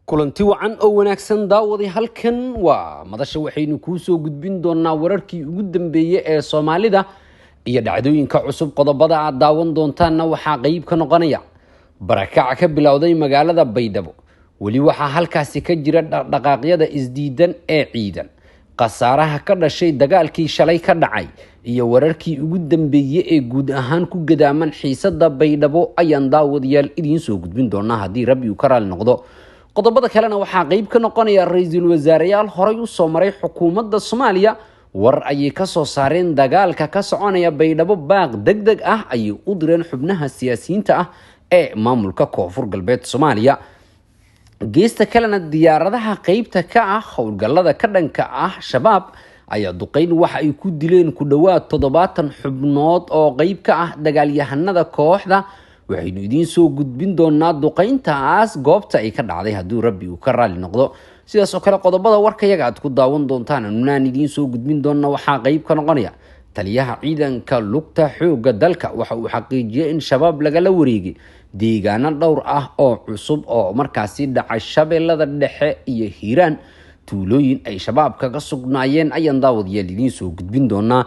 Kulanti wacan oo wanaagsan, daawaday. Halkan waa madasha. Waxaynu kuu soo gudbin doonaa wararkii ugu dambeeyey ee Soomaalida iyo dhacdooyinka cusub. Qodobada aad daawan doontaanna waxaa qeyb ka noqonaya barakac ka bilowday magaalada Baydhabo. Weli waxaa halkaasi ka jira dhaqdhaqaaqyada isdiidan ee ciidan, khasaaraha ka dhashay dagaalkii shalay ka dhacay iyo wararkii ugu dambeeyey ee guud ahaan ku gadaaman xiisada Baydhabo ayaan daawadayaal idiin soo gudbin doonaa, haddii Rabbi uu ka raali noqdo. Qodobada kalena waxaa qeyb ka noqonaya ra-iisul wasaareyaal horay usoo maray xukuumadda Soomaaliya war ayay kasoo saareen dagaalka ka soconaya Baydhabo. Baaq deg deg ah ayay u direen xubnaha siyaasiyiinta ah ee maamulka Koonfur Galbeed Soomaaliya. Geesta kalena, diyaaradaha qeybta ka ah howlgallada ka dhanka ah Shabaab ayaa duqeyn waxa ay ku dileen ku dhowaad 70 xubnood oo qeyb ka ah dagaalyahanada kooxda. Waxaynu idiin soo gudbin doonaa duqeyntaas goobta ay ka dhacday, hadduu Rabbi uu ka raali noqdo. Sidaas oo kale, qodobada warkayaga aad ku daawan doontaan anunaan idiin soo gudbin doona waxaa qeyb ka noqonaya taliyaha ciidanka lugta xoogga dalka waxa uu xaqiijiyey in Shabaab lagala wareegay deegaano dhowr ah oo cusub oo markaasi dhacay Shabeellada Dhexe iyo Hiiraan. Tuulooyin ay Shabaab kaga sugnaayeen ayaan daawadayaal idiin soo gudbin doonaa.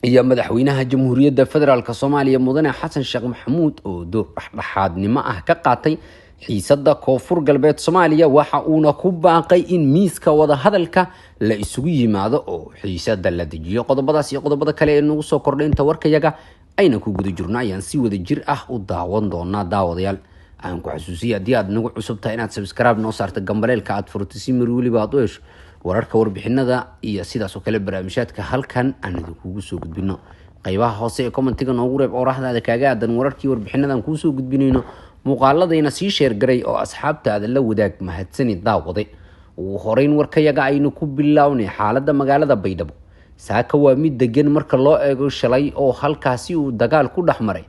Iyo madaxweynaha Jamhuuriyadda Federaalk Soomaaliya, Mudane Xasan Sheekh Maxamuud, oo door dhexdhexaadnimo ah ka qaatay xiisada Koonfur Galbeed Soomaaliya, waxa uuna ku baaqay in miiska wadahadalka la isugu yimaado oo xiisada la dejiyo. Qodobadaas iyo qodobada kale ee nagu soo kordhay inta warkayaga ayna ku guda jirno ayaan si wada jir ah u daawan doonaa. Daawadayaal, aan ku xasuusiya, haddii aad nagu cusub tahay, inaad subscribe noo saarta, gambaleelka aad furto, si mar weliba aad u hesho wararka, warbixinada iyo sidaas oo kale barnaamijyaadka halkan aan idinkugu soo gudbino. Qaybaha hoose ee commentiga noogu reeb oraahdaada kaaga aadan wararkii warbixinadan kuusoo gudbinayno. Muuqaaladayna sii share garay oo asxaabtaada la wadaag. Mahadsani, daawade. Ugu horeyn, warkayaga aynu ku bilownay xaaladda magaalada Baydhabo saaka waa mid degan marka loo eego shalay oo halkaasi uu dagaal ku dhex maray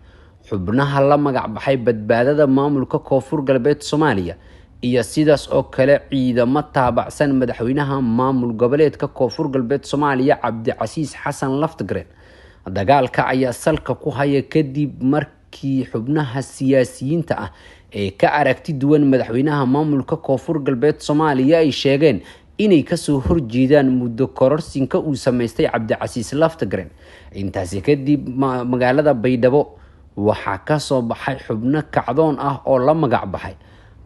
xubnaha la magac baxay Badbaadada Maamulka Koonfur Galbeed Soomaaliya iyo sidaas oo kale ciidamo taabacsan madaxweynaha maamul goboleedka Koonfur Galbeed Soomaaliya, Cabdicasiis Xasan Laftagreen. Dagaalka ayaa salka ku haya kadib markii xubnaha siyaasiyiinta ah ee ka aragti duwan madaxweynaha maamulka Koonfur Galbeed Soomaaliya ay sheegeen inay kasoo horjeedaan muddo kororsinka uu sameystay Cabdicasiis Laftagreen. Intaasi kadib, magaalada Baydhabo waxaa kasoo baxay xubno kacdoon ah oo la magac baxay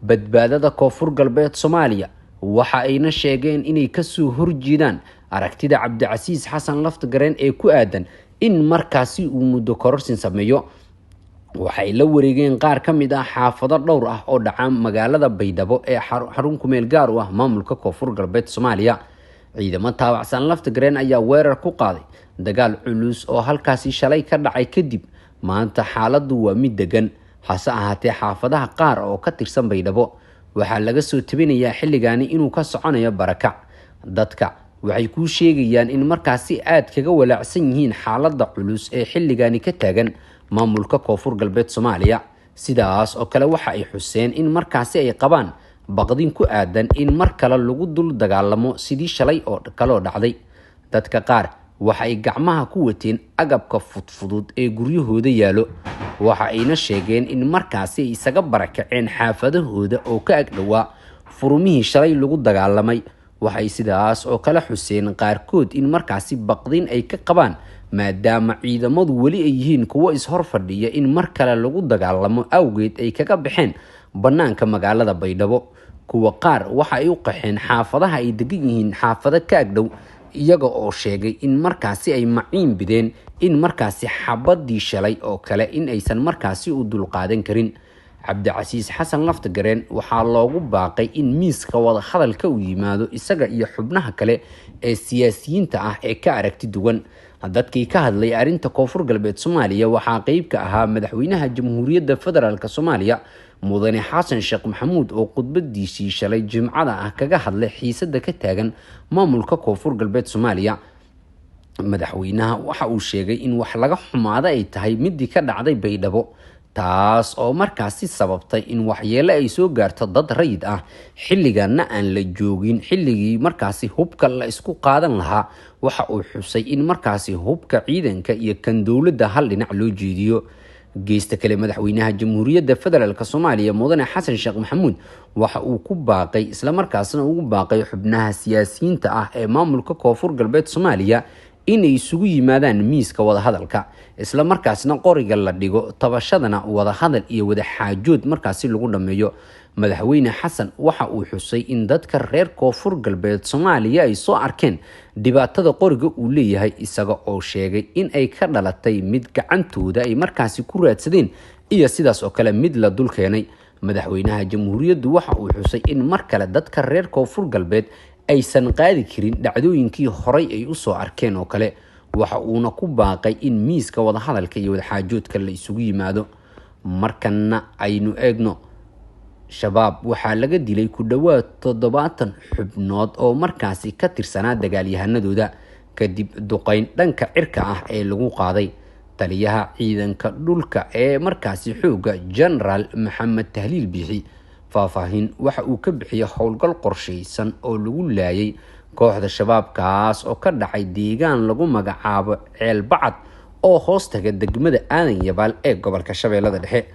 Badbaadada Koonfur Galbeed Soomaaliya. Waxa ayna sheegeen inay kasoo horjeedaan aragtida Cabdicasiis Xasan Laftagareen ee ku aadan in markaasi uu muddo kororsin sameeyo. Waxay la wareegeen qaar ka mid ah xaafado dhowr ah oo dhaca magaalada Baydhabo ee xarun kumeel gaar u ah maamulka Koonfur Galbeed Soomaaliya. Ciidamo taabacsan Laftagareen ayaa weerar ku qaaday. Dagaal culus oo halkaasi shalay ka dhacay kadib, maanta xaaladdu waa mid degan. Hase ahaatee, xaafadaha qaar oo ka tirsan Baydhabo waxaa laga soo tabinayaa xilligaani inuu ka soconayo barakac. Dadka waxay kuu sheegayaan in markaasi aad kaga walaacsan yihiin xaaladda culus ee xilligaani ka taagan maamulka Koonfur Galbeed Soomaaliya. Sidaas oo kale, waxa ay xuseen in markaasi ay qabaan baqdin ku aadan in mar kale lagu dul dagaalamo sidii shalay oo kaloo dhacday. Dadka qaar waxa ay gacmaha ku wateen agabka fudfudud ee guryahooda yaalo, waxa ayna sheegeen in markaasi ay isaga barakaceen xaafadahooda oo ka agdhowaa furumihii shalay lagu dagaalamay. Waxay sidaas oo kale xuseen qaarkood in markaasi baqdin ay ka qabaan, maadaama ciidamadu weli ay yihiin kuwo ishor fadhiya, in mar kale lagu dagaalamo awgeed ay kaga baxeen bannaanka magaalada Baydhabo. Kuwa qaar waxa ay u qaxeen xaafadaha ay degan yihiin, xaafado ka agdhow, iyaga oo sheegay in markaasi ay maciin bideen in markaasi xabadii shalay oo kale in aysan markaasi u dulqaadan karin. Cabdicasiis Xasan Laftagareen waxaa loogu baaqay in miiska wadahadalka uu yimaado, isaga iyo xubnaha kale ee siyaasiyiinta ah ee ka aragti duwan. Dadkii ka hadlay arrinta Koonfur Galbeed Soomaaliya waxaa qeyb ka ahaa madaxweynaha Jamhuuriyadda Federaalk Soomaaliya, Mudane Xasan Sheekh Maxamuud, oo khudbadiisii shalay Jimcada ah kaga hadlay xiisada ka taagan maamulka Koonfur Galbeed Soomaaliya. Madaxweynaha waxa uu sheegay in wax laga xumaado ay tahay midii ka dhacday Baydhabo, taas oo markaasi sababtay in waxyeelo ay soo gaarto dad rayid ah, xilligana aan la joogin xilligii markaasi hubka la isku qaadan lahaa. Waxa uu xusay in markaasi hubka ciidanka iyo kan dowladda hal dhinac loo jeediyo. Geesta kale, madaxweynaha Jamhuuriyadda Federaalk Soomaaliya Mudane Xasan Sheekh Maxamuud waxa uu ku baaqay, islamarkaasna ugu baaqay xubnaha siyaasiyiinta ah ee maamulka Koonfur Galbeed Soomaaliya inay isugu yimaadaan miiska wadahadalka, islamarkaasna qoriga la dhigo, tabashadana wadahadal iyo wadaxaajood markaasi lagu dhammeeyo. Madaxweyne Xasan waxa uu xusay in dadka reer Koonfur Galbeed Soomaaliya ay soo arkeen dhibaatada qoriga uu leeyahay, isaga oo sheegay in ay ka dhalatay mid gacantooda ay markaasi ku raadsadeen iyo sidaas oo kale mid la dul keenay. Madaxweynaha jamhuuriyaddu waxa uu xusay in mar kale dadka reer Koonfur Galbeed aysan qaadi karin dhacdooyinkii horay ay usoo arkeen oo kale, waxa uuna ku baaqay in miiska wadahadalka iyo wadaxaajoodka la isugu yimaado. Markana aynu eegno Shabaab waxaa laga dilay ku dhowaad 70 xubnood oo markaasi ka tirsanaa dagaalyahanadooda kadib duqeyn dhanka cirka ah ee lagu qaaday. Taliyaha ciidanka dhulka ee markaasi xooga, Genaraal Maxamed Tahliil Biixi, faahfaahin waxa uu ka bixiyay howlgal qorsheysan oo lagu laayay kooxda Shabaab, kaas oo ka dhacay deegaan lagu magacaabo Ceelbacad oo hoos taga degmada Aadan Yabaal ee gobolka Shabeellada Dhexe.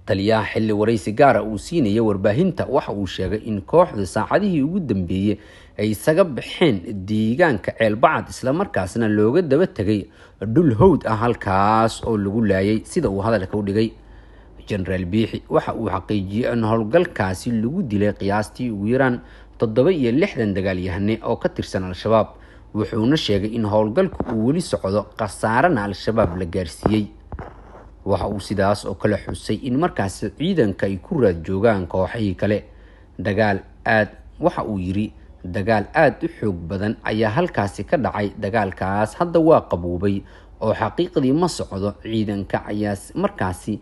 Taliyaha xilli waraysi gaara uu siinaya warbaahinta waxa uu sheegay in kooxda saacadihii ugu dambeeyey ay isaga baxeen deegaanka Ceelbacad, islamarkaasna looga daba tegay dhul hawd ah halkaas oo lagu laayay, sida uu hadalka u dhigay. Genaraal Biixi waxa uu xaqiijiyey in howlgalkaasi lagu dilay qiyaastii ugu yaraan 67 dagaalyahane oo ka tirsan Al-Shabaab, wuxuuna sheegay in howlgalku uu weli socdo, khasaarana Al-Shabaab la gaarsiiyey. Waxa uu sidaas oo kale xusay in markaasi ciidanka ay ku raad joogaan kooxihii kale. Dagaal aad, waxa uu yiri, dagaal aada u xoog badan ayaa halkaasi ka dhacay, dagaalkaas hadda waa qaboobay oo xaqiiqdii ma socdo, ciidanka ayaa markaasi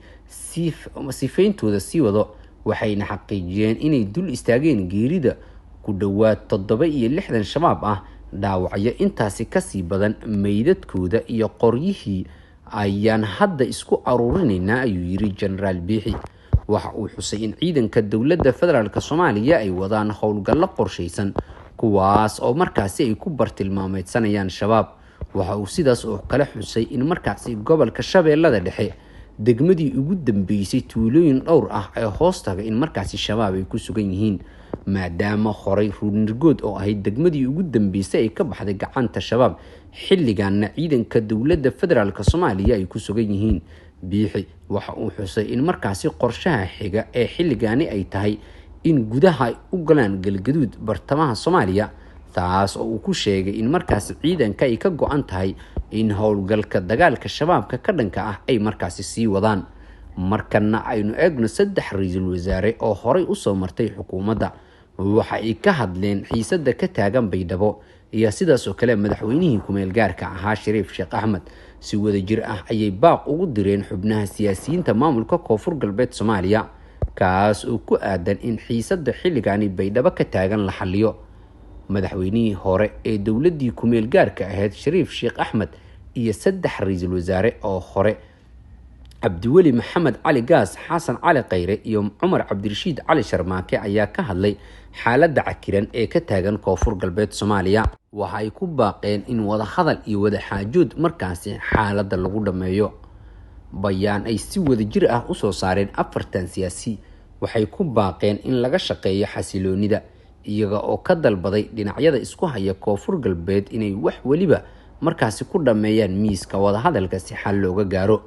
sifeyntooda sii wado, waxayna xaqiijiyeen inay dul istaageen geerida ku dhowaad 67 Shabaab ah, dhaawacyo intaasi kasii badan, meydadkooda iyo qoryihii ayaan hadda isku aruurinaynaa, ayuu yiri Genaraal Biixi. Waxa uu xusay in ciidanka dowladda Federaalk Soomaaliya ay wadaan howlgallo qorsheysan, kuwaas oo markaasi ay ku bartilmaameedsanayaan Shabaab. Waxa uu sidaas oo kale xusay in markaasi gobolka Shabeellada Dhexe degmadii ugu dambeysay tuulooyin dhowr ah ee hoostaga in markaasi Shabaab ay ku sugan yihiin, maadaama horay Ruurnirgood oo ahayd degmadii ugu dambeysay ay ka baxday gacanta Shabaab, xilligaana ciidanka dowladda Federaalk Soomaaliya ay ku sugan yihiin. Biixi waxa uu xusay in markaasi qorshaha xiga ee xilligaani ay tahay in gudaha ay u galaan Galgaduud, bartamaha Soomaaliya, taas oo uu ku sheegay in markaasi ciidanka ay ka go-an tahay in howlgalka dagaalka Shabaabka ka dhanka ah ay markaasi sii wadaan. Markana aynu eegno 3 ra-iisul wasaare oo horay usoo martay xukuumadda waxa ay ka hadleen xiisada ka taagan Baydhabo iyo sidaas oo kale madaxweynihii kumeel gaarka ahaa Shariif Sheekh Axmed. Si wadajir ah ayay baaq ugu direen xubnaha siyaasiyiinta maamulka Koonfur Galbeed Soomaaliya, kaas oo ku aadan in xiisada xilligaani Baydhabo ka taagan la xaliyo. Madaxweynihii hore ee dowladii kumeel gaarka ahayd Shariif Sheekh Axmed iyo 3 ra-iisul wasaare oo hore, Cabdiweli Maxamed Cali Gaas, Xasan Cali Khayre iyo Cumar Cabdirashiid Cali Sharmaake, ayaa ka hadlay xaaladda cakiran ee ka taagan Koonfur Galbeed Soomaaliya. Waxa ay ku baaqeen in wadahadal iyo wadaxaajood markaasi xaaladda lagu dhammeeyo. Bayaan ay si wadajir ah usoo saareen 4 siyaasi waxay ku baaqeen in laga shaqeeyo xasiloonida, iyaga oo ka dalbaday dhinacyada isku haya Koonfur Galbeed inay wax weliba markaasi ku dhammeeyaan miiska wadahadalka si xal looga gaaro.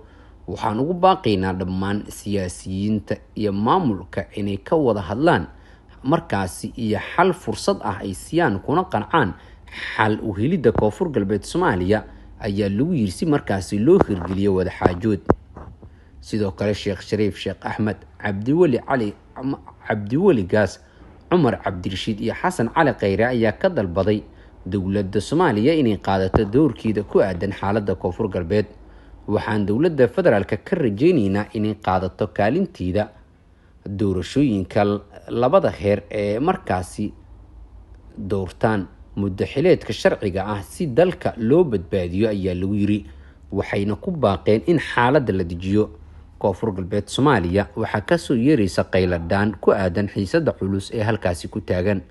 Waxaan ugu baaqaynaa dhammaan siyaasiyiinta iyo maamulka inay ka wada hadlaan markaasi iyo xal fursad ah ay siiyaan kuna qancaan xal u helidda Koonfur Galbeed Soomaaliya, ayaa lagu yiri, si markaasi loo hirgeliyo wadaxaajood. Sidoo kale Sheekh Shariif Sheekh Axmed, Cabdiweli Cali Cabdiweli Gaas, Cumar Cabdirashiid iyo Xasan Cali Khayre ayaa ka dalbaday dowladda Soomaaliya inay qaadato doorkeeda ku aadan xaaladda Koonfur Galbeed. Waxaan dowladda federaalka ka rajeyneynaa inay qaadato kaalinteeda doorashooyinka labada heer ee markaasi doortaan muddo xileedka sharciga ah si dalka loo badbaadiyo, ayaa lagu yiri. Waxayna ku baaqeen in xaaladda la dejiyo. Koonfur Galbeed Soomaaliya waxaa kasoo yeeraysa qayladhaan ku aadan xiisada culus ee halkaasi ku taagan.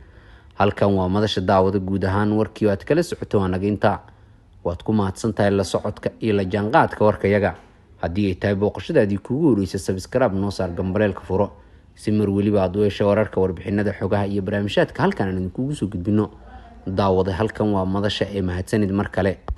Halkan waa madasha daawada, guud ahaan warkii aad kala socoto waa naga intaa. Waad ku mahadsan tahay la socodka iyo la jaanqaadka warkayaga. Haddii ay tahay booqashadaadii kuugu horeysa, subscribe noo saar, gambaleelka furo, si mar weliba aad u hesho wararka, warbixinada, xogaha iyo barnaamijyaadka halkan aan idinkugu soo gudbino. Daawada, halkan waa Madasha ee mahadsanid mar kale.